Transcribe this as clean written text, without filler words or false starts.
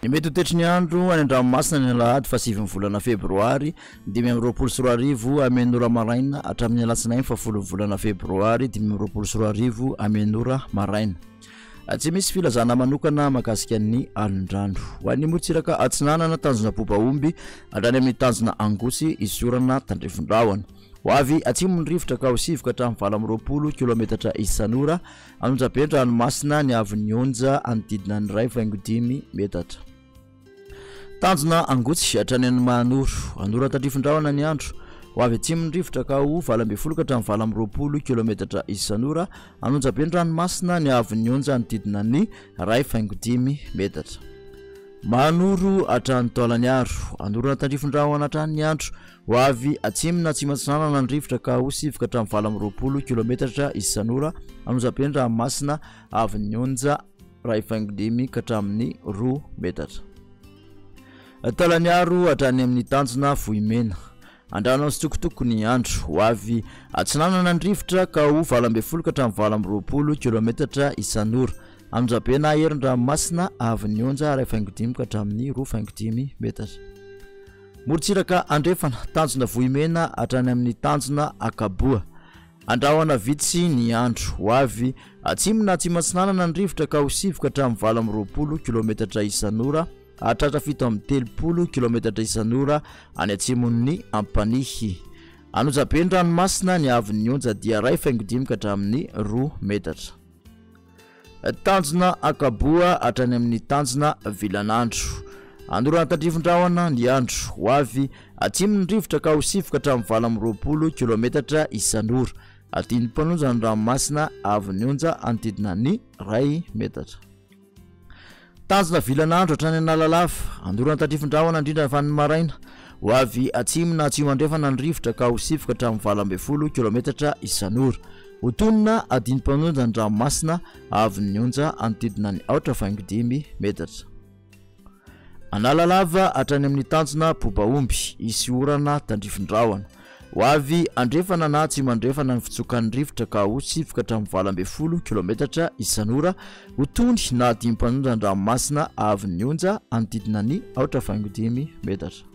Ny mety ho toetry ny andro any an-dranomasina ny alahady fahasivin'ny volana febroary 2025 amin'ny ora maraina hatramin'ny alatsinainy fahafolon'ny volana febroary 2025 amin'ny ora maraina. Tsy misy filazana manokana mahakasika ny alon-drano. Ho an'ny morontsiraka atsinanana, tanjona Bobaomby hatrany amin'ny tanjona Angosy, Isorana, Tandrifin-drahona. Ho avy atsimo ny rivotra ka ho sivy ka hatramin'ny 28 kilometatra isan'ora. Anonjabe ny ranomasina, ny haavon'ny onja hanodidina ny 1,5 metatra. Tanjona Angotsy hatrany any Mahanoro. Anora tandrifin-drahona ny andro. Ho avy atsimo ny rivotra ka ho 18 ka hatramin'ny 28 kilometatra isan'ora. Anonjabe ny ranomasina, ny haavon'ny onja hanodidina ny 1,5 metatra. Mahanoro hatrany Taolagnaro. Anorana tandrifin-drahona hatrany ny andro. Ho avy atsimo na atsimo atsinanana ny rivotra ka ho sivy ka hatramin'ny 28 kilometatra isan'ora. Anonjabe ny ranomasina, haavon'ny onja 1,5 ka hatramin'ny 2 metatra. Taolagnaro hatrany amin'ny tanjona Vohimena. Andrano tsitokotoko ny andro. Ho avy atsinanana ny rivotra ka ho 18 ka hatramin'ny 28 kilometatra isan'ora. Anonjabe na herin-dranomasina, haavon'ny onja 1,5 ka hatramin'ny 2,5 metatra. Morontsiraka andrefana, tanjona Vohimena hatrany amin'ny tanjona Akaboa. Andrahona vitsy ny andro. Ho avy atsimo na atsimo atsinanana ny rivotra ka ho sivy ka hatramin'ny 28 kilometatra isan'ora hahatratra 37 kilometatra isan'ora any atsimon'ny Ampanihy. An'Ojabe ny ranomasina, ny haavon'ny onja dia 1,5 ka hatramin'ny 2 metatra. Tanjona Ankaboa hatrany amin'ny tanjona Vilanandro. Anorana tandrifin-drahona ny andro. Ho avy atsimo ny rivotra ka ho sivy ka hatramin'ny 28 kilometatra isan'ora. Adin'ny mpanonja ny ranomasina avon'ny onja hanodidina ny iray metatra. Tanjona vilan'andro hatrany Analalava. Andorana tandrifin-drahona indrindra fa ny maraina. Ho avy atsimo na atsimo andrefana ny rivotra ka ho sivy ka hatramin'ny 18 kilometatra isan'ora. Ho tonina adin'ny-mpanonja ny ranomasina avon'ny onja hanodidina ny aotra faingo dimy metatra. Analalava hatrany amin'ny tanjona Bobaomby, hisy orana tandrifin-drahona. Ho avy andrefana na atsimo andrefana ny fitsokan'ny rivotra ka ho sivy ka hatramin'ny 18 kilometatra isan'ora. Ho tony na adim-panonja ny ranomasina avon'ny onja hanodidina ny aotra faingo dimy metatra.